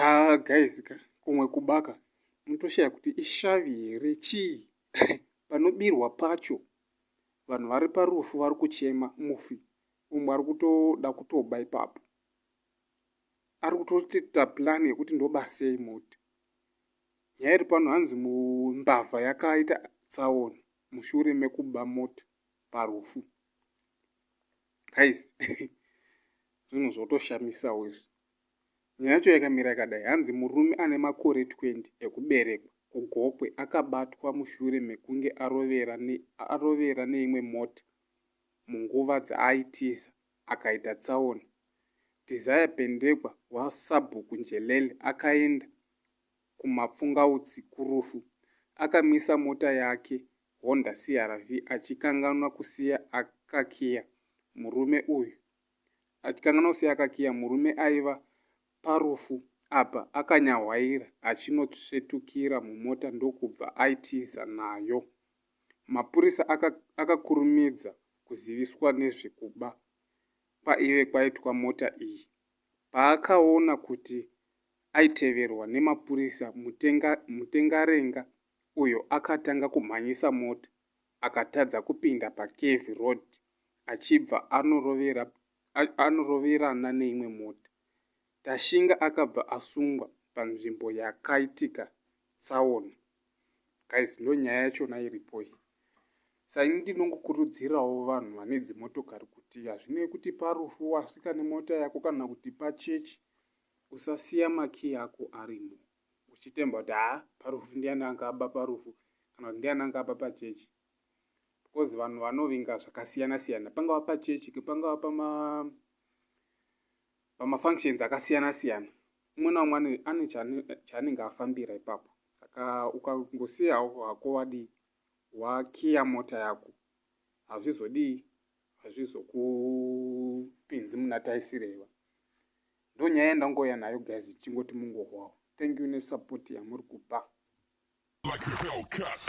Haa guys ka kumwe kubaka unotoshaya kuti ishavi here chii panobirwa pacho vanhu vari parufu vari kuchema mufi umwe ari kutoda kutoba ipapo ari kutoita plan yekuti ndoba sei mota nyaya iri pano hanzi mbavha yakaita tsaona mushure mekuba mota parufu guys zvinhu zvotoshamisawo izvi Nyaya yacho yakamira yakadai, hanzi murume ane makore 20 ekuberekwa kuGokwe akabatwa mushure mekunge arovera ne, arovera neimwe mota munguva dzaaitiza akaita tsaona. Desire Pendekwa waSabhuku Njelele akaenda kuMapfungautsi kurufu akamisa mota yake Honda CRV achikanganwa kusiya akakiya murume uyu Achikanganwa kusiya akakiya murume aiva parufu apa akanyahwaira achinotsvetukira mumota ndokubva aitiza nayo. Mapurisa akakurumidza kuziviswa nezvekuba kwaive kwaitwa mota iyi. Paakaona kuti aiteverwa nemapurisa Mutengarenga uyo akatanga kumhanyisa mota akatadza kupinda paCurve Road achibva anorovera anoroverana neimwe mota. Tashinga akabva asungwa panzvimbo yakaitika tsaona. Guys, ndonyaya yachona iripo iyi. Saini ndinongokurudzirawo vanhu vane dzimotokari kuti hazvinei kuti parufu wasvika nemota yako kana kuti pachechi usasiya makiyi ako arimo uchitemba kuti haa parufu ndiani angaba parufu kana kuti ndiani angaba pachechi because vanhu vanovinga zvakasiyana siyana pangava pachechi pangava pama pamafunctions akasiyana siyana umwe naumwe ane chaanenge afambira ipapo saka ukangosiya hako wadii wakiya mota yako hazvizodii hazvizokupinzi muna taisireva ndonyaya yandangouya nayo guys chingoti mungohwawo thank you nesupport yamuri kupa Like a Hellcat.